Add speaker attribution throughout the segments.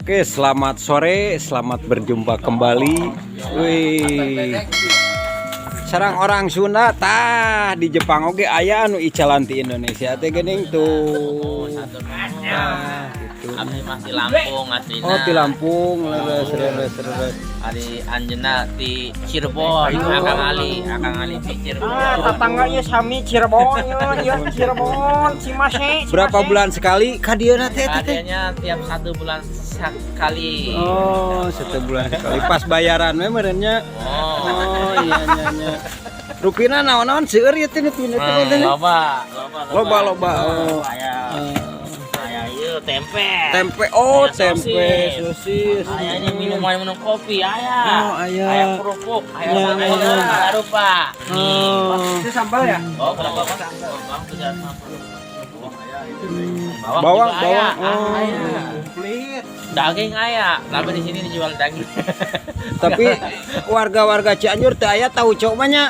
Speaker 1: Oke, selamat sore, selamat berjumpa kembali. Wih. Sareng orang Sunda tah di Jepang oge aya anu icalan ti Indonesia teh geuning tuh. Nah, gitu.
Speaker 2: Abdi mah di Lampung aslinya.
Speaker 1: Oh, di Lampung, leres leres leres.
Speaker 2: Ari anjeunna di Cirebon, Akang Ali, Akang Ali di Cirebon.
Speaker 3: Ah, tetangganya sami Cirebon, ya, Cirebon, Cimase.
Speaker 1: Berapa bulan sekali ka dieu teh teh?
Speaker 2: Hadiahnya tiap satu bulan sekali.
Speaker 1: Oh, satu bulan sekali. Pas bayaran we meureun nya.
Speaker 2: Oh.
Speaker 1: Oh, iya. Rupina naon-naon seueur ieu teh nu teh teh.
Speaker 2: Loba, loba,
Speaker 1: Loba loba. Oh.
Speaker 2: Aya, aya ieu tempe.
Speaker 1: Tempe, oh,
Speaker 2: Aya
Speaker 1: tempe,
Speaker 2: sosis.
Speaker 1: Sosis.
Speaker 2: Aya ini minuman, minum kopi, aya.
Speaker 1: Oh, aya.
Speaker 2: Aya kerupuk, aya
Speaker 1: Ya,
Speaker 2: sambal,
Speaker 1: ya.
Speaker 2: rupa.
Speaker 1: Oh.
Speaker 3: Itu sambal ya?
Speaker 2: Oh, kenapa, Bang? Bawang 750. Bawang,
Speaker 1: Bawang,
Speaker 2: juga aya.
Speaker 1: bawang. Oh.
Speaker 2: Ah, aya. Daging aya, tapi di sini dijual daging.
Speaker 1: Tapi warga-warga Cianjur teu aya tauco mah nya.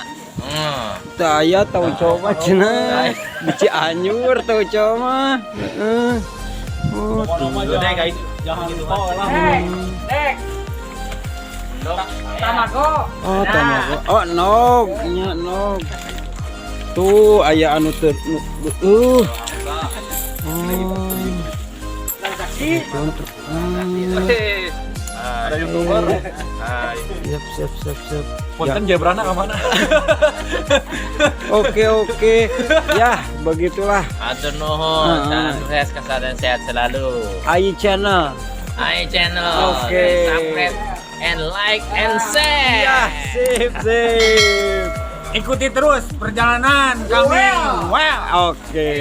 Speaker 1: Teu aya tauco mah cenah. Di Cianjur tauco mah. Heeh. Oh, tuh.
Speaker 2: Udah guys, jangan gitu kan.
Speaker 3: Dek, dek, tamago.
Speaker 1: Oh, tamago. Oh, nog, nya nog. Tuh aya anu teu. Oh.
Speaker 3: Transaksi.
Speaker 1: Contoh.
Speaker 4: Ada youtuber.
Speaker 1: Siap, siap, siap, siap.
Speaker 4: Punten, Jebrana ke mana?
Speaker 1: Oke. Ya, begitulah.
Speaker 2: Hatur nuhun,
Speaker 1: Ah,
Speaker 2: salam sukses, kesehatan, sehat selalu.
Speaker 1: AI Channel.
Speaker 2: Ai Channel.
Speaker 1: Oke.
Speaker 2: Subscribe and like and share.
Speaker 1: Ya, sip, sip.
Speaker 4: Ikuti terus perjalanan kami.
Speaker 1: Well, oke.